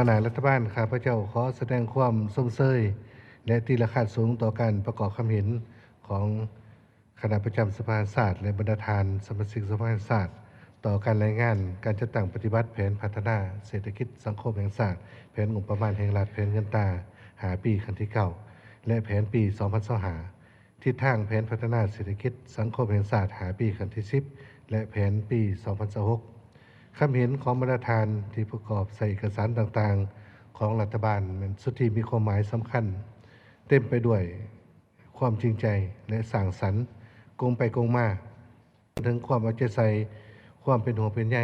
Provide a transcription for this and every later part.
ຫົວໜ້າລັດຖະບານ, ຂ້າພະເຈົ້າຂໍສະແດງຄວາມຊົມເຊີຍ ແລະ ຕີລາຄາດສູງຕໍ່ການປະກອບຄຳເຫັນຂອງຄະນະປະຈຳສະພາແຫ່ງຊາດ ແລະ ບັນດາທ່ານສະມາຊິກສະພາແຫ່ງຊາດ ຕໍ່ການລາຍງານການຈັດຕັ້ງປະຕິບັດແຜນພັດທະນາເສດຖະກິດສັງຄົມແຫ່ງຊາດ, ແຜນງົບປະມານແຫ່ງລັດ, ແຜນເງິນຕາຫ້າປີຄັ້ງທີເກົ້າ ແລະ ແຜນປີສອງພັນຊາວຫ້າ, ທິດທາງແຜນພັດທະນາເສດຖະກິດສັງຄົມແຫ່ງຊາດຫ້າປີຄັ້ງທີສິບ ແລະ ແຜນປີສອງພັນຊາວຫົກ. ຄຳເຫັນຂອງບັນດາທ່ານທີ່ປະກອບໃສ່ເອກະສານຕ່າງໆຂອງລັດຖະບານແມ່ນສຸດທີ່ມີຄວາມໝາຍສຳຄັນ, ເຕັມໄປດ້ວຍຄວາມຈິງໃຈ ແລະ ສ້າງສັນ, ກົງໄປກົງມາ, ເຖິງຄວາມເອົາໃຈໃສ່, ຄວາມເປັນຫ່ວງເປັນໃຍ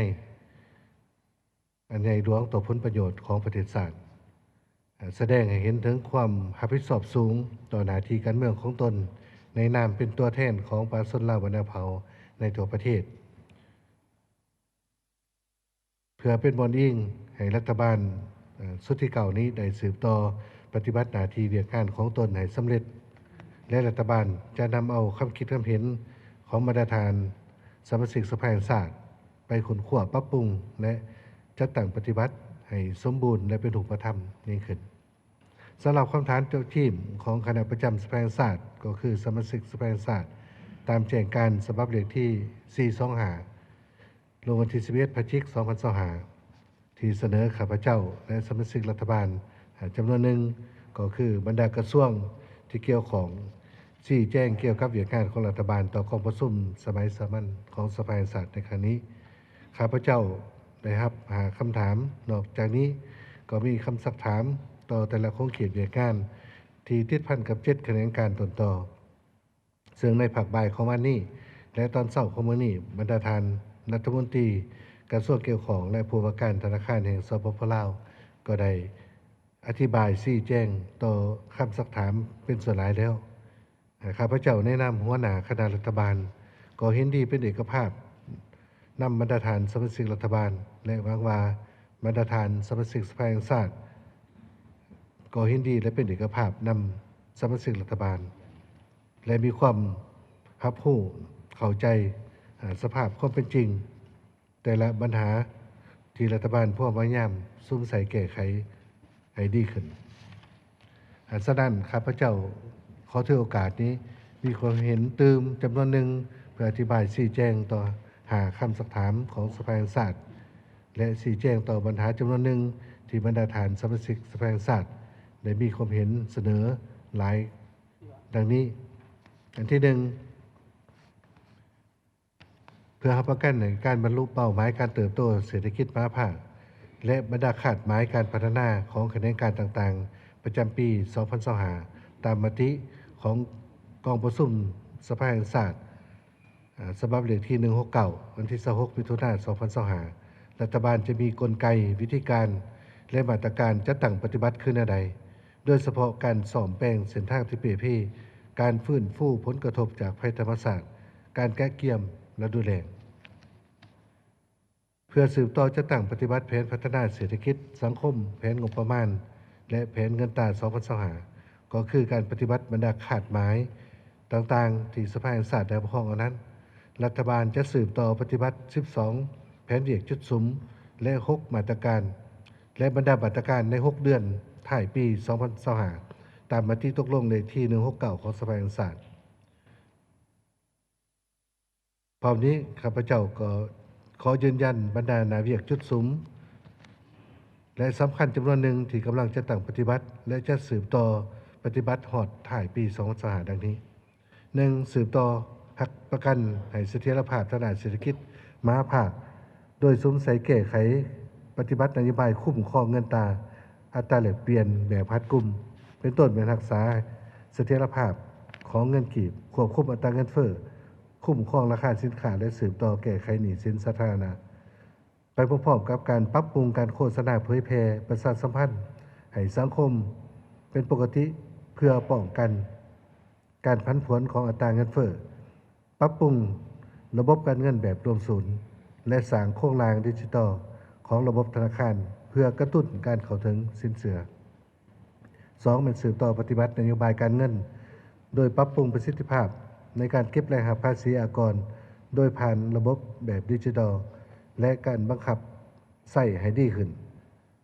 ອັນໃຫຍ່ຫຼວງຕໍ່ຜົນປະໂຫຍດຂອງປະເທດຊາດ, ສະແດງໃຫ້ເຫັນເຖິງຄວາມຮັບຜິດຊອບສູງຕໍ່ໜ້າທີ່ການເມືອງຂອງຕົນ ໃນນາມເປັນຕົວແທນຂອງປະຊາຊົນລາວບັນດາເຜົ່າໃນທົ່ວປະເທດ, ເພື່ອເປັນບ່ອນອີງໃຫ້ລັດຖະບານ ເອີ່ ຊຸດທີເກົ້ານີ້ໄດ້ສືບຕໍ່ປະຕິບັດໜ້າທີ່ວຽກງານຂອງຕົນໃຫ້ສຳເລັດ ແລະ ລັດຖະບານຈະນຳເອົາຄຳຄິດຄຳເຫັນຂອງບັນດາທ່ານສະມາຊິກສະພາແຫ່ງຊາດ ໄປຄົ້ນຄວ້າ, ປັບປຸງ ແລະ ຈັດຕັ້ງປະຕິບັດໃຫ້ສົມບູນ ແລະ ເປັນຮູບປະທຳຍິ່ງຂຶ້ນ. ສຳລັບຄຳຖາມໂຈະຈີມຂອງຄະນະປະຈຳສະພາແຫ່ງຊາດ ກໍຄືສະມາຊິກສະພາແຫ່ງຊາດ ຕາມແຈ້ງການສະບັບເລກທີສີ່ສອງຫ້າ ລົງວັນທີສິບເອັດ ພະຈິກ ສອງພັນຊາວຫ້າ ທີ່ສະເໜີຂ້າພະເຈົ້າ ແລະ ສະມາຊິກລັດຖະບານ ຈຳນວນໜຶ່ງ ກໍຄືບັນດາກະຊວງທີ່ກ່ຽວຂ້ອງ ຊີ້ແຈງກ່ຽວກັບວຽກງານຂອງລັດຖະບານຕໍ່ກອງປະຊຸມສະໄໝສາມັນຂອງສະພາແຫ່ງຊາດໃນຄັ້ງນີ້. ຂ້າພະເຈົ້າໄດ້ຮັບຫ້າຄຳຖາມ. ນອກຈາກນີ້ກໍມີຄຳຊັກຖາມຕໍ່ແຕ່ລະຂົງເຂດວຽກງານທີ່ຕິດພັນກັບເຈັດຂະແໜງການຕົ້ນຕໍ. ເຊິ່ງໃນພາກບ່າຍຂອງວັນນີ້ ແລະ ຕອນເຊົ້າຂອງມື້ນີ້, ບັນດາທ່ານລັດຖະມົນຕີກະຊວງກ່ຽວຂ້ອງ ແລະ ຜູ້ວ່າການທະນາຄານແຫ່ງ ສປປ ລາວ ກໍໄດ້ອະທິບາຍຊີ້ແຈງຕໍ່ຄຳຊັກຖາມເປັນສ່ວນຫຼາຍແລ້ວ. ຂ້າພະເຈົ້າໃນນາມຫົວໜ້າຄະນະລັດຖະບານ ກໍເຫັນດີເປັນເອກະພາບນຳບັນດາທ່ານສະມາຊິກລັດຖະບານ ແລະ ຫວັງວ່າບັນດາທ່ານສະມາຊິກສະພາແຫ່ງຊາດ ກໍເຫັນດີ ແລະ ເປັນເອກະພາບນຳສະມາຊິກລັດຖະບານ ແລະ ມີຄວາມຮັບຮູ້ເຂົ້າໃຈ ເອີ່ ສະພາບຄວາມເປັນຈິງ ແຕ່ລະບັນຫາທີ່ລັດຖະບານພວມພະຍາຍາມສຸມໃສ່ແກ້ໄຂໃຫ້ດີຂຶ້ນ. ສະນັ້ນ ຂ້າພະເຈົ້າຂໍຖືໂອກາດນີ້ ມີຄວາມເຫັນຕື່ມຈຳນວນໜຶ່ງ ເພື່ອອະທິບາຍຊີ້ແຈງຕໍ່ຫ້າຄຳຊັກຖາມຂອງສະພາແຫ່ງຊາດ ແລະ ຊີ້ແຈງຕໍ່ບັນຫາຈຳນວນໜຶ່ງ ທີ່ບັນດາທ່ານສະມາຊິກສະພາແຫ່ງຊາດ ໄດ້ມີຄວາມເຫັນສະເໜີຫຼາຍດັ່ງນີ້. ອັນທີໜຶ່ງ, ເພື່ອຮັບປະກັນໃຫ້ການບັນລຸເປົ້າໝາຍການເຕີບໂຕເສດຖະກິດມະຫາພາກ ແລະ ບັນດາຄາດໝາຍການພັດທະນາຂອງຂະແໜງການຕ່າງໆ ປະຈຳປີສອງພັນຊາວຫ້າ ຕາມມະຕິຂອງກອງປະຊຸມສະພາແຫ່ງຊາດ ສະບັບເລກທີໜຶ່ງຫົກເກົ້າ ວັນທີຊາວຫົກ ມິຖຸນາ ສອງພັນຊາວຫ້າ ລັດຖະບານຈະມີກົນໄກ, ວິທີການ ແລະ ມາດຕະການຈັດຕັ້ງປະຕິບັດຄືແນວໃດ? ໂດຍສະເພາະການສ້ອມແປງເສັ້ນທາງທີ່ເປ່ເພ, ການຟື້ນຟູຜົນກະທົບຈາກໄພທຳມະຊາດ, ການກະກຽມລະດູແລ້ງ. ເພື່ອສືບຕໍ່ຈັດຕັ້ງປະຕິບັດແຜນພັດທະນາເສດຖະກິດ, ສັງຄົມ, ແຜນງົບປະມານ ແລະ ແຜນເງິນຕາສອງພັນຊາວຫ້າ ກໍຄືການປະຕິບັດບັນດາຄາດໝາຍຕ່າງໆ ທີ່ສະພາແຫ່ງຊາດໄດ້ຮັບຮອງເອົານັ້ນ, ລັດຖະບານຈະສືບຕໍ່ປະຕິບັດສິບສອງແຜນວຽກຈຸດສຸມ ແລະ ຫົກມາດຕະການ ແລະ ບັນດາມາດຕະການໃນຫົກເດືອນທ້າຍປີສອງພັນຊາວຫ້າ ຕາມມະຕິຕົກລົງເລກທີໜຶ່ງຫົກເກົ້າ ຂອງສະພາແຫ່ງຊາດ. ພ້ອມນີ້ ຂ້າພະເຈົ້າກໍຂໍຢືນຢັນບັນດາໜ້າວຽກຈຸດສຸມ ແລະ ສຳຄັນຈຳນວນໜຶ່ງທີ່ກຳລັງຈັດຕັ້ງປະຕິບັດ ແລະ ຈະສືບຕໍ່ປະຕິບັດຮອດທ້າຍປີສອງພັນຊາວຫ້າ ດັ່ງນີ້. ໜຶ່ງ, ສືບຕໍ່ຮັບປະກັນໃຫ້ສະຖຽນລະພາບທາງດ້ານເສດຖະກິດມະຫາພາກ ໂດຍສຸມໃສ່ແກ້ໄຂປະຕິບັດນະໂຍບາຍຄຸ້ມຄອງເງິນຕາອັດຕາແລກປ່ຽນແບບຮັດກຸມ, ເປັນຕົ້ນແມ່ນຮັກສາສະຖຽນລະພາບຂອງເງິນກີບ, ຄວບຄຸມອັດຕາເງິນເຟີ້, ຄຸ້ມຄອງລາຄາສິນຄ້າ ແລະ ສືບຕໍ່ແກ້ໄຂໜີ້ສິນສາທາລະນະ. ໄປພ້ອມໆກັບການປັບປຸງການໂຄສະນາເຜີຍແຜ່ປະຊາສຳພັນໃຫ້ສັງຄົມເປັນປົກກະຕິ ເພື່ອປ້ອງກັນການຜັນຜວນຂອງອັດຕາເງິນເຟີ້, ປັບປຸງລະບົບການເງິນແບບລວມສູນ ແລະ ສ້າງໂຄງລ່າງດິຈິຕອລຂອງລະບົບທະນາຄານ ເພື່ອກະຕຸ້ນການເຂົ້າເຖິງສິນເຊື່ອ. ສອງ, ແມ່ນສືບຕໍ່ປະຕິບັດນະໂຍບາຍການເງິນ ໂດຍປັບປຸງປະສິດທິພາບໃນການເກັບລາຍຮັບພາສີອາກອນ ໂດຍຜ່ານລະບົບແບບດິຈິຕອລ ແລະ ການບັງຄັບໃຊ້ໃຫ້ດີຂຶ້ນ.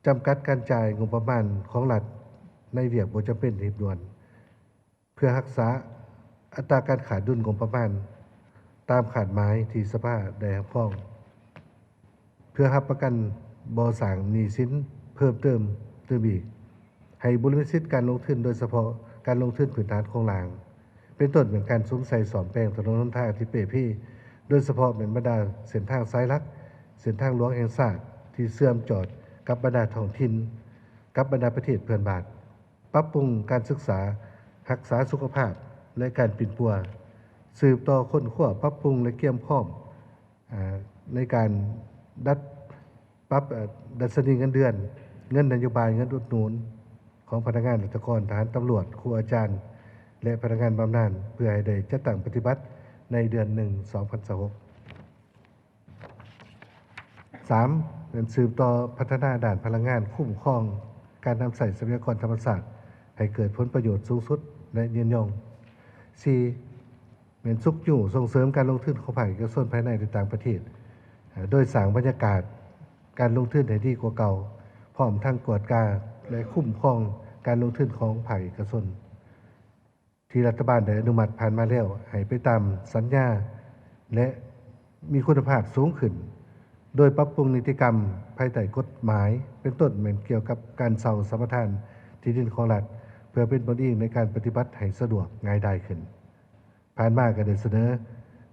ຈຳກັດການຈ່າຍງົບປະມານຂອງລັດໃນວຽກບໍ່ຈຳເປັນຮີບດ່ວນ ເພື່ອຮັກສາອັດຕາການຂາດດຸນງົບປະມານຕາມຄາດໝາຍທີ່ສະພາໄດ້ຮັບຮອງ, ເພື່ອຮັບປະກັນບໍ່ສ້າງໜີ້ສິນເພີ່ມເຕີມຕື່ມອີກ, ໃຫ້ບຸລິມະສິດການລົງທຶນ ໂດຍສະເພາະການລົງທຶນພື້ນຖານໂຄງລ່າງ ເປັນຕົ້ນແມ່ນການສຸມໃສ່ສ້ອມແປງຖະໜົນຫົນທາງທີ່ເປ່ເພ, ໂດຍສະເພາະແມ່ນບັນດາເສັ້ນທາງສາຍຫຼັກ, ເສັ້ນທາງຫຼວງແຫ່ງຊາດທີ່ເຊື່ອມຈອດກັບບັນດາທ້ອງຖິ່ນ, ກັບບັນດາປະເທດເພື່ອນບ້ານ, ປັບປຸງການສຶກສາ, ຮັກສາສຸຂະພາບ ແລະ ການປິ່ນປົວ, ສືບຕໍ່ຄົ້ນຄວ້າ, ປັບປຸງ ແລະ ກຽມພ້ອມ ອາ ໃນການດັດປັບ ອາ ດັດຊະນີເງິນເດືອນ, ເງິນນະໂຍບາຍ, ເງິນອຸດໜູນຂອງພະນັກງານລັດຖະກອນ, ທະຫານ, ຕຳຫຼວດ, ຄູອາຈານ ແລະ ພະນັກງານບຳນານ ເພື່ອໃຫ້ໄດ້ຈັດຕັ້ງປະຕິບັດໃນເດືອນໜຶ່ງ ສອງພັນຊາວຫົກ. ສາມ ແມ່ນສືບຕໍ່ພັດທະນາດ້ານພະລັງງານ, ຄຸ້ມຄອງການນຳໃຊ້ຊັບພະຍາກອນທຳມະຊາດໃຫ້ເກີດຜົນປະໂຫຍດສູງສຸດ ແລະ ຍືນຍົງ. ສີ່ ແມ່ນຊຸກຍູ້ສົ່ງເສີມການລົງທຶນຂອງພາກເອກະຊົນພາຍໃນ ແລະ ຕ່າງປະເທດ, ໂດຍສ້າງບັນຍາກາດການລົງທຶນໃຫ້ດີກວ່າເກົ່າ, ພ້ອມທັງກວດກາ ແລະ ຄຸ້ມຄອງການລົງທຶນຂອງພາກເອກະຊົນ ທີ່ລັດຖະບານໄດ້ອະນຸມັດຜ່ານມາແລ້ວ ໃຫ້ໄປຕາມສັນຍາ ແລະ ມີຄຸນນະພາບສູງຂຶ້ນ, ໂດຍປັບປຸງນິຕິກຳພາຍໃຕ້ກົດໝາຍ, ເປັນຕົ້ນແມ່ນກ່ຽວກັບການເຊົ່າສຳປະທານທີ່ດິນຂອງລັດ ເພື່ອເປັນບ່ອນອີງໃນການປະຕິບັດໃຫ້ສະດວກງ່າຍດາຍຂຶ້ນ. ຜ່ານມາກໍໄດ້ສະເໜີ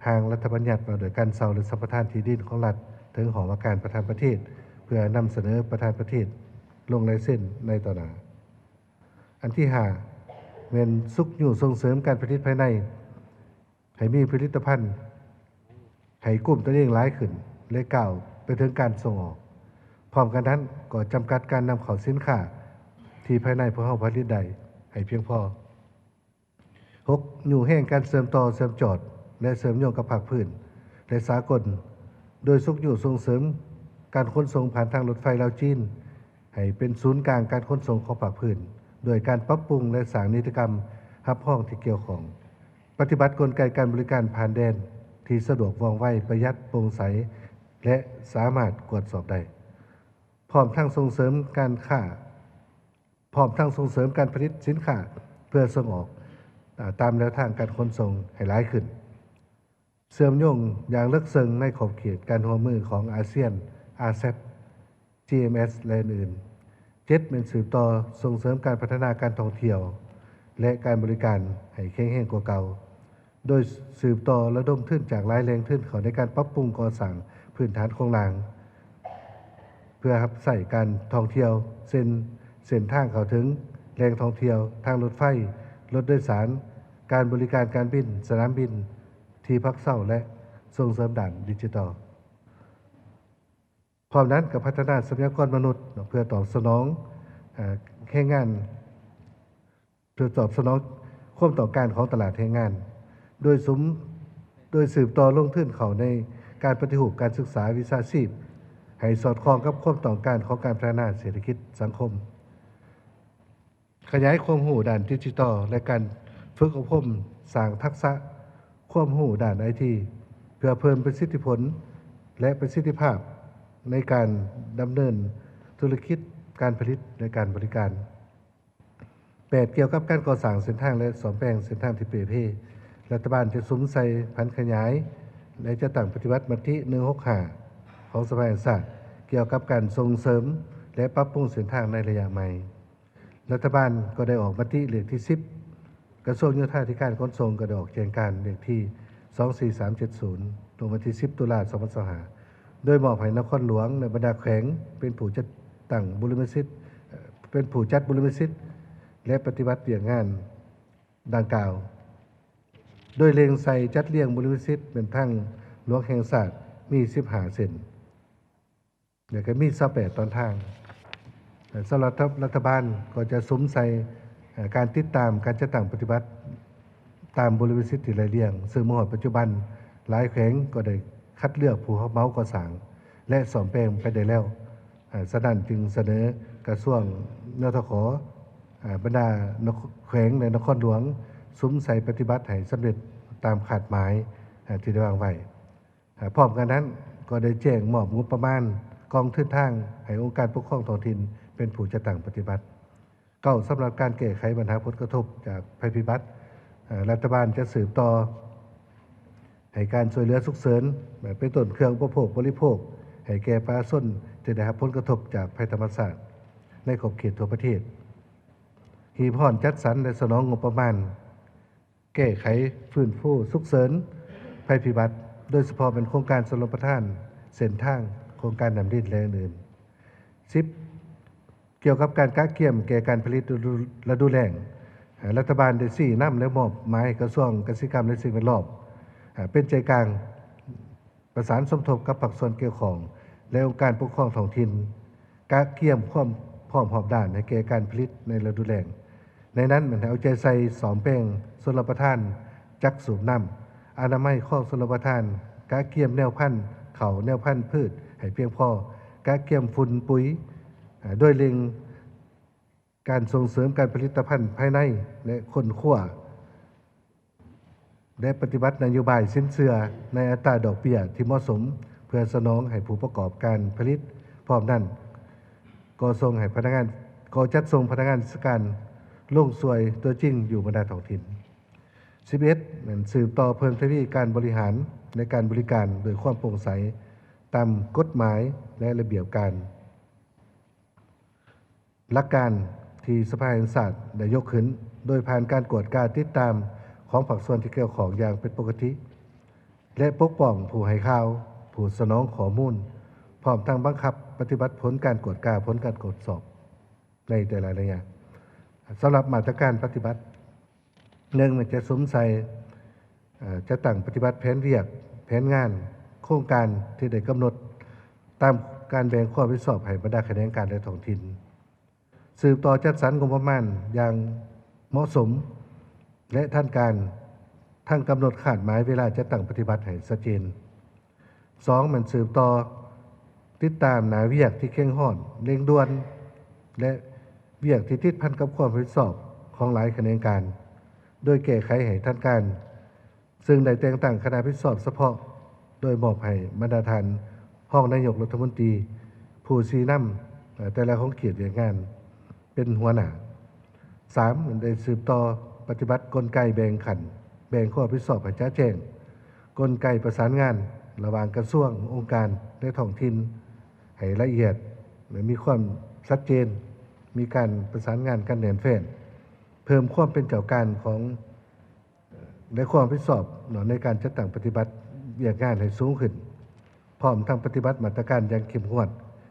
ຮ່າງລັດຖະບັນຍັດວ່າດ້ວຍການເຊົ່າ ແລະ ສຳປະທານທີ່ດິນຂອງລັດ ເຖິງຫ້ອງວ່າການປະທານປະເທດ ເພື່ອນຳສະເໜີປະທານປະເທດລົງລາຍເຊັນໃນຕໍ່ໜ້າ. ອັນທີຫ້າ ແມ່ນຊຸກຍູ້ສົ່ງເສີມການຜະລິດພາຍໃນ ໃຫ້ມີຜະລິດຕະພັນໃຫ້ກຸ້ມຕົນເອງຫຼາຍຂຶ້ນ ແລະ ກ້າວໄປເຖິງການສົ່ງອອກ. ພ້ອມກັນນັ້ນ ກໍຈຳກັດການນຳເຂົ້າສິນຄ້າທີ່ພາຍໃນພວກເຮົາຜະລິດໄດ້ໃຫ້ພຽງພໍ. ຫົກ ຍູ້ແຮງການເຊື່ອມຕໍ່ເຊື່ອມຈອດ ແລະ ເຊື່ອມໂຍງກັບພາກພື້ນ ແລະ ສາກົນ ໂດຍຊຸກຍູ້ສົ່ງເສີມການຂົນສົ່ງຜ່ານທາງລົດໄຟລາວ-ຈີນ ໃຫ້ເປັນສູນກາງການຂົນສົ່ງຂອງພາກພື້ນ ດ້ວຍການປັບປຸງ ແລະ ສ້າງນິຕິກຳຮັບຮອງທີ່ກ່ຽວຂ້ອງ, ປະຕິບັດກົນໄກການບໍລິການຜ່ານແດນທີ່ສະດວກ, ວ່ອງໄວ, ປະຢັດ, ໂປ່ງໃສ ແລະ ສາມາດກວດສອບໄດ້, ພ້ອມທັງສົ່ງເສີມການຄ້າ ພ້ອມທັງສົ່ງເສີມການຜະລິດສິນຄ້າເພື່ອສົ່ງອອກ ອາ ຕາມແນວທາງການຂົນສົ່ງໃຫ້ຫຼາຍຂຶ້ນ, ເຊື່ອມໂຍງຢ່າງເລິກເຊິ່ງໃນຂອບເຂດການຮ່ວມມືຂອງອາຊຽນ, ອາເຊັບ, ຈີເອັມເອັສ ແລະ ອື່ນໆ. ເຈັດ ແມ່ນສືບຕໍ່ສົ່ງເສີມການພັດທະນາການທ່ອງທ່ຽວ ແລະ ການບໍລິການໃຫ້ແຂງແຮງກວ່າເກົ່າ. ໂດຍສືບຕໍ່ລະດົມທຶນຈາກຫຼາຍແຫຼ່ງທຶນເຂົ້າໃນການປັບປຸງກໍ່ສ້າງພື້ນຖານໂຄງລ່າງ ເພື່ອຮັບໃຊ້ການທ່ອງທ່ຽວ ເຊັ່ນ ເສັ້ນທາງເຂົ້າເຖິງແຫຼ່ງທ່ອງທ່ຽວ, ທາງລົດໄຟ, ລົດໂດຍສານ, ການບໍລິການການບິນ, ສະໜາມບິນ, ທີ່ພັກເຊົາ ແລະ ສົ່ງເສີມດ້ານດິຈິຕອນ. ພ້ອມນັ້ນກໍພັດທະນາຊັບພະຍາກອນມະນຸດເນາະ ເພື່ອຕອບສະໜອງ ເອີ ແຮງງານ ເພື່ອຕອບສະໜອງຄວາມຕ້ອງການຂອງຕະຫຼາດແຮງງານ ໂດຍສຸມ ໂດຍສືບຕໍ່ລົງທຶນເຂົ້າໃນການປະຕິຮູບການສຶກສາວິຊາຊີບ ໃຫ້ສອດຄ່ອງກັບຄວາມຕ້ອງການຂອງການພັດທະນາເສດຖະກິດສັງຄົມ. ຂະຫຍາຍຄວາມຮູ້ດ້ານດິຈິຕອນ ແລະ ການຝຶກອົບຮົມສ້າງທັກສະຄວາມຮູ້ດ້ານໄອທີ ເພື່ອເພີ່ມປະສິດທິຜົນ ແລະ ປະສິດທິພາບໃນການດຳເນີນທຸລະກິດ, ການຜະລິດ ແລະ ການບໍລິການ. ແປດ ກ່ຽວກັບການກໍ່ສ້າງເສັ້ນທາງ ແລະ ສ້ອມແປງເສັ້ນທາງທີ່ເປ່ເພ, ລັດຖະບານຈະສຸມໃສ່ຜັນຂະຫຍາຍ ແລະ ຈັດຕັ້ງປະຕິບັດມະຕິ ໜຶ່ງຫົກຫ້າ ຂອງສະພາແຫ່ງຊາດ ກ່ຽວກັບການສົ່ງເສີມ ແລະ ປັບປຸງເສັ້ນທາງໃນໄລຍະໃໝ່. ລັດຖະບານກໍໄດ້ອອກມະຕິເລກທີສິບ, ກະຊວງໂຍທາທິການຂົນສົ່ງກໍໄດ້ອອກແຈ້ງການເລກທີສອງສີ່ສາມເຈັດສູນ ລົງວັນທີສິບ ຕຸລາ ສອງພັນຊາວຫ້າ ໂດຍມອບໃຫ້ນະຄອນຫຼວງ ແລະ ບັນດາແຂວງເປັນຜູ້ຈັດຕັ້ງບຸລິມະສິດ, ເປັນຜູ້ຈັດບຸລິມະສິດ ແລະ ປະຕິບັດວຽກງານດັ່ງກ່າວ, ໂດຍເລັງໃສ່ຈັດລຽງບຸລິມະສິດແມ່ນທາງຫຼວງແຫ່ງຊາດມີສິບຫ້າເສັ້ນ. ແລ້ວກໍມີຊາວແປດຕອນທາງ. ສຳລັບລັດຖະບານກໍຈະສຸມໃສ່ ເອີ ການຕິດຕາມການຈັດຕັ້ງປະຕິບັດຕາມບຸລິມະສິດທີ່ໄລ່ລຽງ, ເຊິ່ງມາຮອດປັດຈຸບັນ ຫຼາຍແຂວງກໍໄດ້ຄັດເລືອກຜູ້ຮັບເໝົາກໍ່ສ້າງ ແລະ ສ້ອມແປງໄປໄດ້ແລ້ວ. ເອີ ສະນັ້ນຈຶ່ງສະເໜີກະຊວງ ນທຂ ເອີ ບັນດານະຄ- ແຂວງ ແລະ ນະຄອນຫຼວງ ສຸມໃສ່ປະຕິບັດໃຫ້ສຳເລັດຕາມຄາດໝາຍ ເອີ ທີ່ໄດ້ວາງໄວ້. ເອີ ພ້ອມກັນນັ້ນກໍໄດ້ແຈ້ງມອບງົບປະມານກອງທຶນທາງໃຫ້ອົງການປົກຄອງທ້ອງຖິ່ນ ເປັນຜູ້ຈັດຕັ້ງປະຕິບັດ. ເກົ້າ ສຳລັບການແກ້ໄຂບັນຫາຜົນກະທົບຈາກໄພພິບັດ, ເອີ່ ລັດຖະບານຈະສືບຕໍ່ໃຫ້ການຊ່ວຍເຫຼືອສຸກເສີນ ເປັນຕົ້ນເຄື່ອງອຸປະໂພກບໍລິໂພກ ໃຫ້ແກ່ປະຊາຊົນທີ່ໄດ້ຮັບຜົນກະທົບຈາກໄພທຳມະຊາດໃນຂອບເຂດທົ່ວປະເທດ. ຮີບຮ້ອນຈັດສັນ ແລະ ສະໜອງງົບປະມານ ແກ້ໄຂຟື້ນຟູສຸກເສີນໄພພິບັດ, ໂດຍສະເພາະແມ່ນໂຄງການຊົນລະປະທານເສັ້ນທາງ, ໂຄງການນ້ຳດິນ ແລະ ອື່ນໆ. ສິບ ກ່ຽວກັບການກະກຽມແກ່ການຜະລິດລະດູແລ້ງ, ລັດຖະບານໄດ້ຊີ້ນຳ ແລະ ມອບໝາຍໃຫ້ກະຊວງກະສິກຳ ແລະ ສິ່ງແວດລ້ອມ ເປັນໃຈກາງ ປະສານສົມທົບກັບພາກສ່ວນກ່ຽວຂ້ອງ ແລະ ອົງການປົກຄອງທ້ອງຖິ່ນ ກະກຽມຄວາມພ້ອມຮອບດ້ານໃຫ້ແກ່ການຜະລິດໃນລະດູແລ້ງ. ໃນນັ້ນແມ່ນໃຫ້ເອົາໃຈໃສ່ສ້ອມແປງຊົນລະປະທານຈັກສູບນ້ຳ, ອະນາໄມຄອງຊົນລະປະທານ, ກະກຽມແນວພັນເຂົ້າ, ແນວພັນພືດໃຫ້ພຽງພໍ, ກະກຽມຝຸ່ນ, ປຸຍ, ໂດຍເລັ່ງການສົ່ງເສີມການຜະລິດຕະພັນພາຍໃນ ແລະ ຄົ້ນຄວ້າ ແລະ ປະຕິບັດນະໂຍບາຍສິນເຊື່ອໃນອັດຕາດອກເບ້ຍທີ່ເໝາະສົມ ເພື່ອສະໜອງໃຫ້ຜູ້ປະກອບການຜະລິດ. ພ້ອມນັ້ນ ກໍສົ່ງໃຫ້ພະນັກງານ, ກໍຈັດສົ່ງພະນັກງານວິຊາການລົງຊ່ວຍຕົວຈິງຢູ່ບັນດາທ້ອງຖິ່ນ. ສິບເອັດ ແມ່ນສືບຕໍ່ເພີ່ມທະວີການບໍລິຫານ ແລະ ການບໍລິການດ້ວຍຄວາມໂປ່ງໃສຕາມກົດໝາຍ ແລະ ລະບຽບການ. ຫຼັກການທີ່ສະພາແຫ່ງຊາດໄດ້ຍົກຂຶ້ນ ໂດຍຜ່ານການກວດກາຕິດຕາມຂອງພາກສ່ວນທີ່ກ່ຽວຂ້ອງຢ່າງເປັນປົກກະຕິ ແລະ ປົກປ້ອງຜູ້ໃຫ້ຂ່າວ, ຜູ້ສະໜອງຂໍ້ມູນ, ພ້ອມທັງບັງຄັບປະຕິບັດຜົນການກວດກາ, ຜົນການກວດສອບໃນແຕ່ລະໄລຍະ. ສຳລັບມາດຕະການປະຕິບັດ, ໜຶ່ງ ແມ່ນຈະສຸມໃສ່ ເອີ່ ຈັດຕັ້ງປະຕິບັດແຜນວຽກ, ແຜນງານ, ໂຄງການທີ່ໄດ້ກຳນົດຕາມການແບ່ງຄວາມຮັບຜິດຊອບໃຫ້ບັນດາຂະແໜງການ ແລະ ທ້ອງຖິ່ນ. ສືບຕໍ່ຈັດສັນງົບປະມານຢ່າງເໝາະສົມ ແລະ ທັນການ, ທັງກຳນົດຄາດໝາຍເວລາຈັດຕັ້ງປະຕິບັດໃຫ້ຊັດເຈນ. ສອງ ແມ່ນສືບຕໍ່ຕິດຕາມໜ້າວຽກທີ່ເຄັ່ງຮ້ອນ, ເລັ່ງດ່ວນ ແລະ ວຽກທີ່ຕິດພັນກັບຄວາມຮັບຜິດຊອບຂອງຫຼາຍຂະແໜງການ, ໂດຍແກ້ໄຂໃຫ້ທັນການ, ເຊິ່ງໄດ້ແຕ່ງຕັ້ງຄະນະຮັບຜິດຊອບສະເພາະ ໂດຍມອບໃຫ້ບັນດາທ່ານຮອງນາຍົກລັດຖະມົນຕີ ຜູ້ຊີ້ນຳ ເອີ່ ແຕ່ລະຂົງເຂດວຽກງານ ເປັນຫົວໜ້າ. ສາມ ໄດ້ສືບຕໍ່ປະຕິບັດກົນໄກແບ່ງຂັ້ນ ແບ່ງຄວາມຮັບຜິດຊອບໃຫ້ຈະແຈ້ງ, ກົນໄກປະສານງານລະຫວ່າງກະຊວງ, ອົງການ ແລະ ທ້ອງຖິ່ນໃຫ້ລະອຽດ ແລະ ມີຄວາມຊັດເຈນ, ມີການປະສານງານກັນແໜ້ນແຟ້ນ, ເພີ່ມຄວາມເປັນເຈົ້າການຂອງ ແລະ ຄວາມຮັບຜິດຊອບເນາະ ໃນການຈັດຕັ້ງປະຕິບັດວຽກງານໃຫ້ສູງຂຶ້ນ, ພ້ອມທັງປະຕິບັດມາດຕະການຢ່າງເຂັ້ມງວດ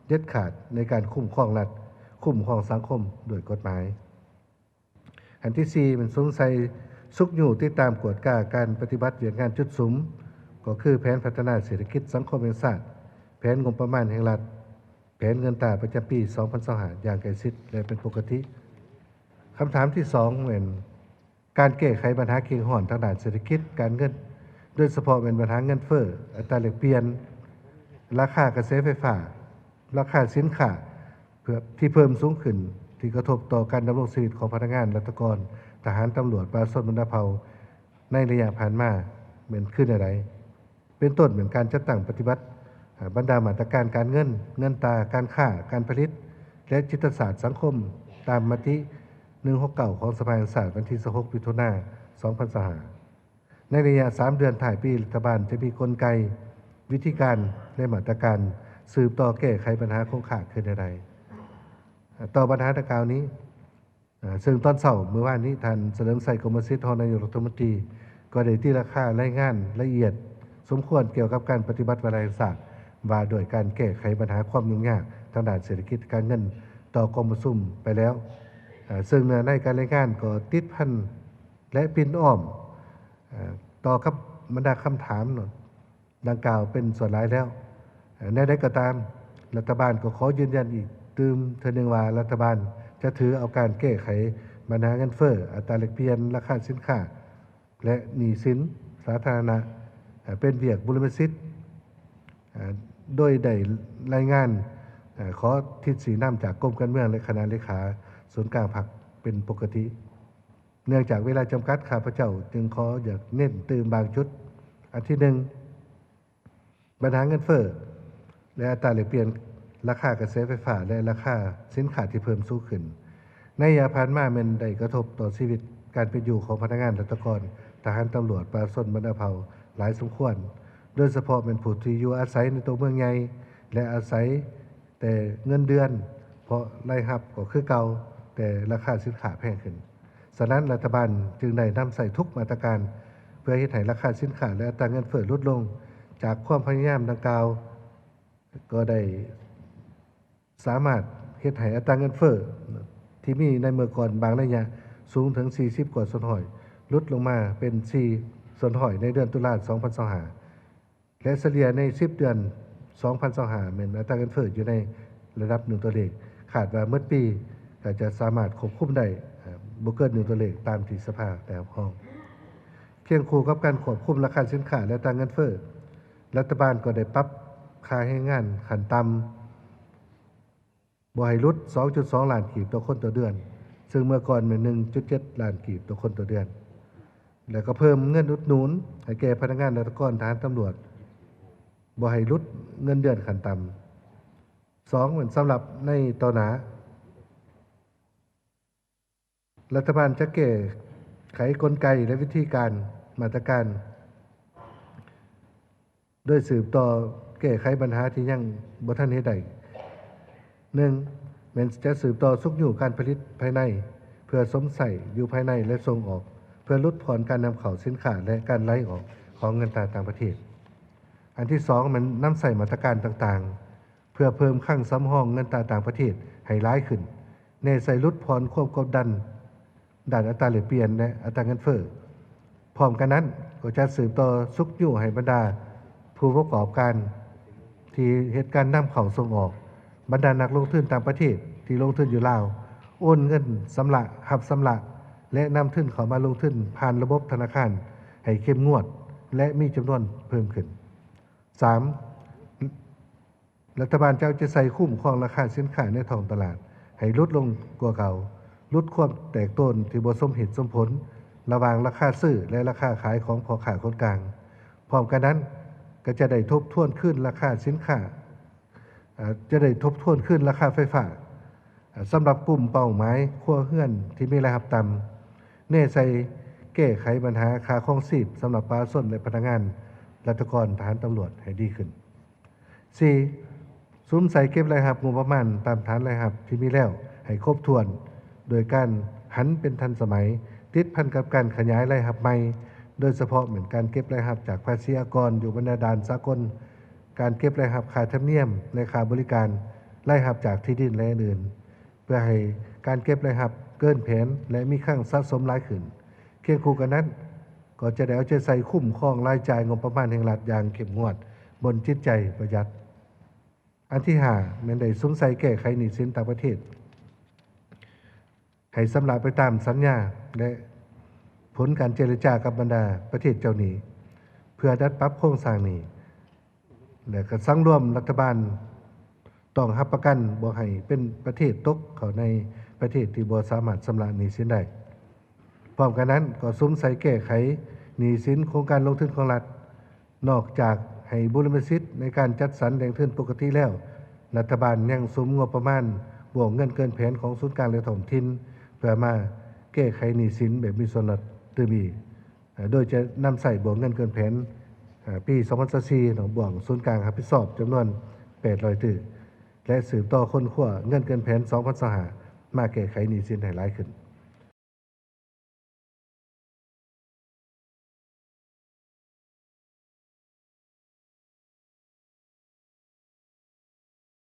ເດັດຂາດໃນການຄຸ້ມຄອງລັດ, ຄຸ້ມຄອງສັງຄົມດ້ວຍກົດໝາຍ. ອັນທີສີ່ ແມ່ນສຸມໃສ່ຊຸກຍູ້ຕິດຕາມກວດກາການປະຕິບັດວຽກງານຈຸດສຸມ, ກໍຄືແຜນພັດທະນາເສດຖະກິດສັງຄົມແຫ່ງຊາດ, ແຜນງົບປະມານແຫ່ງລັດ, ແຜນເງິນຕາປະຈຳປີສອງພັນຊາວຫ້າ ຢ່າງໃກ້ຊິດ ແລະ ເປັນປົກກະຕິ. ຄຳຖາມທີສອງ ແມ່ນ ການແກ້ໄຂບັນຫາເຄັ່ງຮ້ອນທາງດ້ານເສດຖະກິດການເງິນ, ໂດຍສະເພາະແມ່ນບັນຫາເງິນເຟີ້, ອັດຕາແລກປ່ຽນ, ລາຄາກະແສໄຟຟ້າ, ລາຄາສິນຄ້າເພື່ອ ທີ່ເພີ່ມສູງຂຶ້ນ ທີ່ກະທົບຕໍ່ການດຳລົງຊີວິດຂອງພະນັກງານ, ລັດຖະກອນ, ທະຫານ, ຕຳຫຼວດ, ປະຊາຊົນບັນດາເຜົ່າໃນໄລຍະຜ່ານມາ ແມ່ນຄືແນວໃດ? ເປັນຕົ້ນແມ່ນການຈັດຕັ້ງປະຕິບັດ ເອີ່ ບັນດາມາດຕະການການເງິນ, ເງິນຕາ, ການຄ້າ, ການຜະລິດ ແລະ ຈິດຕະສາດສັງຄົມ ຕາມມະຕິໜຶ່ງຫົກເກົ້າ ຂອງສະພາແຫ່ງຊາດ ວັນທີຊາວຫົກ ມິຖຸນາ ສອງພັນຊາວຫ້າ. ໃນໄລຍະສາມເດືອນທ້າຍປີ, ລັດຖະບານຈະມີກົນໄກ, ວິທີການ ແລະ ມາດຕະການສືບຕໍ່ແກ້ໄຂບັນຫາຄົງຄ້າງຄືແນວໃດ? ຕໍ່ບັນຫາດັ່ງກ່າວນີ້, ເຊິ່ງຕອນເຊົ້າມື້ວານນີ້ ທ່ານ ສະເຫຼີມໄຊ ກົມມະສິດ ຮອງນາຍົກລັດຖະມົນຕີ ກໍໄດ້ຕີລາຄາລາຍງານລະອຽດສົມຄວນກ່ຽວກັບການປະຕິບັດວາລະແຫ່ງຊາດ ວ່າດ້ວຍການແກ້ໄຂບັນຫາຄວາມຫຍຸ້ງຍາກທາງດ້ານເສດຖະກິດການເງິນຕໍ່ກອງປະຊຸມໄປແລ້ວ, ເຊິ່ງເນື້ອໃນການລາຍງານກໍຕິດພັນ ແລະ ປິ່ນອ້ອມ ຕໍ່ກັບບັນດາຄຳຖາມ ດັ່ງກ່າວເປັນສ່ວນຫຼາຍແລ້ວ. ແນວໃດກໍຕາມ, ລັດຖະບານກໍຂໍຢືນຢັນອີກຕື່ມເທື່ອໜຶ່ງວ່າ ລັດຖະບານຈະຖືເອົາການແກ້ໄຂບັນຫາເງິນເຟີ້, ອັດຕາແລກປ່ຽນ, ລາຄາສິນຄ້າ ແລະ ໜີ້ສິນສາທາລະນະ ເປັນວຽກບຸລິມະສິດ, ໂດຍໄດ້ລາຍງານ ຂໍທິດຊີ້ນຳຈາກກົມການເມືອງ ແລະ ຄະນະເລຂາສູນກາງພັກເປັນປົກກະຕິ. ເນື່ອງຈາກເວລາຈຳກັດ, ຂ້າພະເຈົ້າຈຶ່ງຂໍຢາກເນັ້ນຕື່ມບາງຈຸດ. ອັນທີໜຶ່ງ, ບັນຫາເງິນເຟີ້ ແລະ ອັດຕາແລກປ່ຽນ ລາຄາກະແສໄຟຟ້າ ແລະ ລາຄາສິນຄ້າທີ່ເພີ່ມສູງຂຶ້ນ. ໃນໄລຍະຜ່ານມາແມ່ນໄດ້ກະທົບຕໍ່ຊີວິດການເປັນຢູ່ຂອງພະນັກງານ, ລັດຖະກອນ, ທະຫານ, ຕຳຫຼວດ, ປະຊາຊົນບັນດາເຜົ່າຫຼາຍສົມຄວນ, ໂດຍສະເພາະແມ່ນຜູ້ທີ່ຢູ່ອາໄສໃນຕົວເມືອງໃຫຍ່ ແລະ ອາໄສແຕ່ເງິນເດືອນ, ເພາະລາຍຮັບກໍຄືເກົ່າ, ແຕ່ລາຄາສິນຄ້າແພງຂຶ້ນ. ສະນັ້ນ, ລັດຖະບານຈຶ່ງໄດ້ນຳໃຊ້ທຸກມາດຕະການ ເພື່ອເຮັດໃຫ້ລາຄາສິນຄ້າ ແລະ ອັດຕາເງິນເຟີ້ຫຼຸດລົງ. ຈາກຄວາມພະຍາຍາມດັ່ງກ່າວ ກໍໄດ້ສາມາດເຮັດໃຫ້ອັດຕາເງິນເຟີ້ທີ່ມີໃນເມື່ອກ່ອນບາງໄລຍະສູງເຖິງສີ່ສິບກວ່າສ່ວນຮ້ອຍ ຫຼຸດລົງມາເປັນສີ່ສ່ວນຮ້ອຍໃນເດືອນຕຸລາສອງພັນຊາວຫ້າ ແລະ ສະເລ່ຍໃນສິບເດືອນສອງພັນຊາວຫ້າ ແມ່ນອັດຕາເງິນເຟີ້ຢູ່ໃນລະດັບໜຶ່ງຕົວເລກ. ຄາດວ່າໝົດປີກໍຈະສາມາດຄວບຄຸມໄດ້ ເອີ່ ບໍ່ເກີນໜຶ່ງຕົວເລກຕາມທີ່ສະພາໄດ້ຮັບຮອງ. ຄຽງຄູ່ກັບການຄວບຄຸມລາຄາສິນຄ້າ ແລະ ອັດຕາເງິນເຟີ້, ລັດຖະບານກໍໄດ້ປັບຄ່າແຮງງານຂັ້ນຕ່ຳ ບໍ່ໃຫ້ຫຼຸດສອງຈຸດສອງລ້ານກີບຕໍ່ຄົນຕໍ່ເດືອນ, ເຊິ່ງເມື່ອກ່ອນແມ່ນໜຶ່ງຈຸດເຈັດລ້ານກີບຕໍ່ຄົນຕໍ່ເດືອນ, ແລະ ກໍເພີ່ມເງິນອຸດໜູນໃຫ້ແກ່ພະນັກງານ, ລັດຖະກອນ, ທະຫານ, ຕຳຫຼວດ ບໍ່ໃຫ້ຫຼຸດເງິນເດືອນຂັ້ນຕ່ຳ. ສອງ ແມ່ນສຳລັບໃນຕໍ່ໜ້າ, ລັດຖະບານຈະແກ້ໄຂກົນໄກ ແລະ ວິທີການ, ມາດຕະການ ໂດຍສືບຕໍ່ແກ້ໄຂບັນຫາທີ່ຍັງບໍ່ທັນເຮັດໄດ້. ໜຶ່ງ ແມ່ນຈະສືບຕໍ່ຊຸກຍູ້ການຜະລິດພາຍໃນ ເພື່ອສົມໃຊ້ຢູ່ພາຍໃນ ແລະ ສົ່ງອອກ ເພື່ອຫຼຸດຜ່ອນການນຳເຂົ້າສິນຄ້າ ແລະ ການໄຫຼອອກຂອງເງິນຕາຕ່າງປະເທດ. ອັນທີສອງ ແມ່ນນຳໃຊ້ມາດຕະການຕ່າງໆ ເພື່ອເພີ່ມຄັງສຳຮອງເງິນຕາຕ່າງປະເທດໃຫ້ຫຼາຍຂຶ້ນ, ແນໃສ່ຫຼຸດຜ່ອນຄວາມກົດດັນດ້ານອັດຕາແລກປ່ຽນ ແລະ ອັດຕາເງິນເຟີ້. ພ້ອມກັນນັ້ນ, ກໍຈະສືບຕໍ່ຊຸກຍູ້ໃຫ້ບັນດາຜູ້ປະກອບການທີ່ເຮັດການນຳເຂົ້າສົ່ງອອກ, ບັນດານັກລົງທຶນຕ່າງປະເທດທີ່ລົງທຶນຢູ່ລາວ, ໂອນເງິນຊຳລະ, ຮັບຊຳລະ ແລະ ນຳທຶນເຂົ້າມາລົງທຶນຜ່ານລະບົບທະນາຄານໃຫ້ເຂັ້ມງວດ ແລະ ມີຈຳນວນເພີ່ມຂຶ້ນ. ສາມ ລັດຖະບານຈະເອົາໃຈໃສ່ຄຸ້ມຄອງລາຄາສິນຄ້າໃນທ້ອງຕະຫຼາດໃຫ້ຫຼຸດລົງກວ່າເກົ່າ, ຫຼຸດຄວາມແຕກໂຕນທີ່ບໍ່ສົມເຫດສົມຜົນລະຫວ່າງລາຄາຊື້ ແລະ ລາຄາຂາຍຂອງພໍ່ຄ້າຄົນກາງ. ພ້ອມກັນນັ້ນ, ກໍຈະໄດ້ທົບທວນຄືນລາຄາສິນຄ້າ, ເອີ່ ຈະໄດ້ທົບທວນຄືນລາຄາໄຟຟ້າ ສຳລັບກຸ່ມເປົ້າໝາຍຄົວເຮືອນທີ່ມີລາຍຮັບຕ່ຳ, ແນໃສ່ແກ້ໄຂບັນຫາຄ່າຄອງຊີບສຳລັບປະຊາຊົນ ແລະ ພະນັກງານ, ລັດຖະກອນ, ທະຫານ, ຕຳຫຼວດ ໃຫ້ດີຂຶ້ນ. ສີ່ ສຸມໃສ່ເກັບລາຍຮັບງົບປະມານຕາມຖານລາຍຮັບທີ່ມີແລ້ວໃຫ້ຄົບຖ້ວນ, ໂດຍການຫັນເປັນທັນສະໄໝ, ຕິດພັນກັບການຂະຫຍາຍລາຍຮັບໃໝ່, ໂດຍສະເພາະແມ່ນການເກັບລາຍຮັບຈາກພາສີອາກອນຢູ່ບັນດາດ່ານສາກົນ, ການເກັບລາຍຮັບຄ່າທຳນຽມ ແລະ ຄ່າບໍລິການ, ລາຍຮັບຈາກທີ່ດິນ ແລະ ອື່ນໆ ເພື່ອໃຫ້ການເກັບລາຍຮັບເກີນແຜນ ແລະ ມີຄັງສະສົມຫຼາຍຂຶ້ນ. ຄຽງຄູ່ກັນນັ້ນ, ກໍຈະໄດ້ເອົາໃຈໃສ່ຄຸ້ມຄອງລາຍຈ່າຍງົບປະມານແຫ່ງລັດຢ່າງເຂັ້ມງວດ, ບົນຈິດໃຈປະຢັດ. ອັນທີຫ້າ ແມ່ນໄດ້ສຸມໃສ່ແກ້ໄຂໜີ້ສິນຕ່າງປະເທດ ໃຫ້ຊຳລະໄປຕາມສັນຍາ ແລະ ຜົນການເຈລະຈາກັບບັນດາປະເທດເຈົ້າໜີ້ ເພື່ອດັດປັບໂຄງສ້າງໜີ້ ແລະ ກະສັງລວມລັດຖະບານຕ້ອງຮັບປະກັນບໍ່ໃຫ້ເປັນປະເທດຕົກເຂົ້າໃນປະເທດທີ່ບໍ່ສາມາດຊຳລະໜີ້ສິນໄດ້. ພ້ອມກັນນັ້ນ, ກໍສຸມໃສ່ແກ້ໄຂໜີ້ສິນໂຄງການລົງທຶນຂອງລັດ. ນອກຈາກໃຫ້ບຸລິມະສິດໃນການຈັດສັນແຫຼ່ງທຶນປົກກະຕິແລ້ວ, ລັດຖະບານຍັງສຸມງົບປະມານບວກເງິນເກີນແຜນຂອງສູນກາງ ແລະ ທ້ອງຖິ່ນ ເພື່ອມາແກ້ໄຂໜີ້ສິນແບບມີສ່ວນລດຕື່ມອີກ, ໂດຍຈະນຳໃຊ້ບວກເງິນເກີນແຜນ ເອີ່ ປີສອງພັນຊາວສີ່ ເນາະ ບວກສູນກາງຮັບຜິດຊອບຈຳນວນແປດຮ້ອຍຕື້ ແລະ ສືບຕໍ່ຄົ້ນຄວ້າເງິນເກີນແຜນສອງພັນຊາວຫ້າ ມາແກ້ໄຂໜີ້ສິນໃຫ້ຫຼາຍຂຶ້ນ.